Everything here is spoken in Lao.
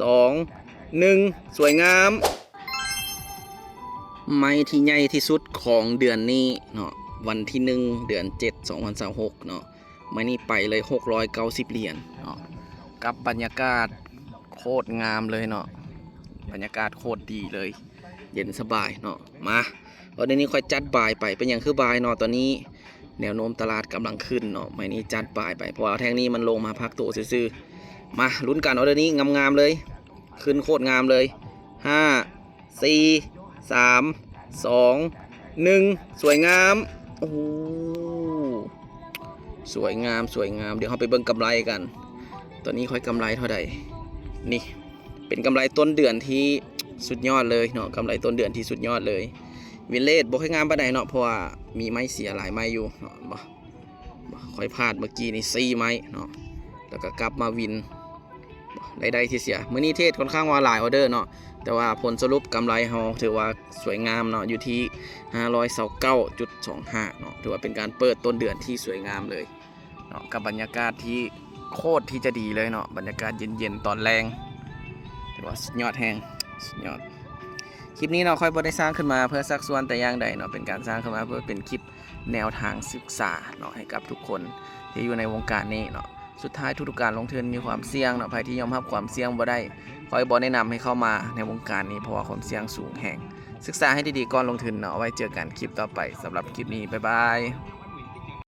ສອງ ໜຶ່ງ ສວຍງາມ. ໄມ້ທີ່ໃຫຍ່ທີ່ສຸດຂອງເດືອນນີ້ເນາະ ວັນທີໜຶ່ງ ເດືອນເຈັດ ສອງພັນຊາວຫົກເນາະ ໄມ້ນີ້ໄປເລີຍ ຫົກຮ້ອຍເກົ້າສິບຫຼຽນເນາະ ກັບບັນຍາກາດໂຄດງາມເລີຍເນາະ ບັນຍາກາດໂຄດດີເລີຍ ເຢັນສະບາຍເນາະ. ມາ ອໍເດີນີ້ຂ້ອຍຈັດບາຍໄປ ເປັນຫຍັງຄືບາຍເນາະ ຕອນນີ້ແນວໂນ້ມຕະຫຼາດກຳລັງຂຶ້ນເນາະ ໄມ້ນີ້ຈັດບາຍໄປ ເພາະວ່າແທ່ງນີ້ມັນລົງມາພັກໂຕຊື່ໆ. ມາລຸ້ນກັນ ອໍເດີນີ້ງາມໆເລີຍ ຂຶ້ນໂຄດງາມເລີຍ ຫ້າ ສີ່ ສາມ ສອງ ໜຶ່ງ ສວຍງາມ. ໂອ້ໂຫ ສວຍງາມ ສວຍງາມ. ດຽວເຮົາໄປເບິ່ງກຳໄລກັນ ຕອນນີ້ຂ້ອຍກຳໄລເທົ່າໃດ? ນີ້ເປັນກຳໄລຕົ້ນເດືອນທີ່ສຸດຍອດເລີຍເນາະ ກຳໄລຕົ້ນເດືອນທີ່ສຸດຍອດເລີຍ. ວິນເລດບໍ່ຄ່ອຍງາມປານໃດເນາະ ເພາະວ່າມີໄມ້ເສຍຫຼາຍໄມ້ຢູ່ເນາະ ເຫັນບໍ່? ຂ້ອຍພາດເມື່ອກີ້ນີ້ສີ່ໄມ້ເນາະ ແລ້ວກໍກັບມາວິນ ລາຍໄດ້ທີ່ເສຍ. ມື້ນີ້ເທຣດຄ່ອນຂ້າງວ່າຫຼາຍອໍເດີເນາະ ແຕ່ວ່າຜົນສະຫຼຸບກຳໄລເຮົາຖືວ່າສວຍງາມເນາະ ຢູ່ທີ່ຫ້າຮ້ອຍຊາວເກົ້າຈຸດສອງຫ້າເນາະ ຖືວ່າເປັນການເປີດຕົ້ນເດືອນທີ່ສວຍງາມເລີຍເນາະ ກັບບັນຍາກາດທີ່ໂຄດທີ່ຈະດີເລີຍເນາະ ບັນຍາກາດເຢັນໆຕອນແລງ ຖືວ່າສຸດຍອດແຮງ ສຸດຍອດ. ຄລິບນີ້ເນາະ ຂ້ອຍບໍ່ໄດ້ສ້າງຂຶ້ນມາເພື່ອຊັກຊວນແຕ່ຢ່າງໃດເນາະ ເປັນການສ້າງຂຶ້ນມາເພື່ອເປັນຄລິບແນວທາງສຶກສາເນາະ ໃຫ້ກັບທຸກຄົນທີ່ຢູ່ໃນວົງການນີ້ເນາະ. ສຸດທ້າຍທຸກໆການລົງທຶນມີຄວາມສ່ຽງເນາະ ໃຜທີ່ຍອມຮັບຄວາມສ່ຽງບໍ່ໄດ້ ຂ້ອຍບໍ່ແນະນຳໃຫ້ເຂົ້າມາໃນວົງການນີ້ ເພາະວ່າຄວາມສ່ຽງສູງແຮງ. ສຶກສາໃຫ້ດີໆກ່ອນລົງທຶນເນາະ. ໄວ້ເຈີກັນຄລິບຕໍ່ໄປ. ສຳລັບຄລິບນີ້ ບາຍບາຍ.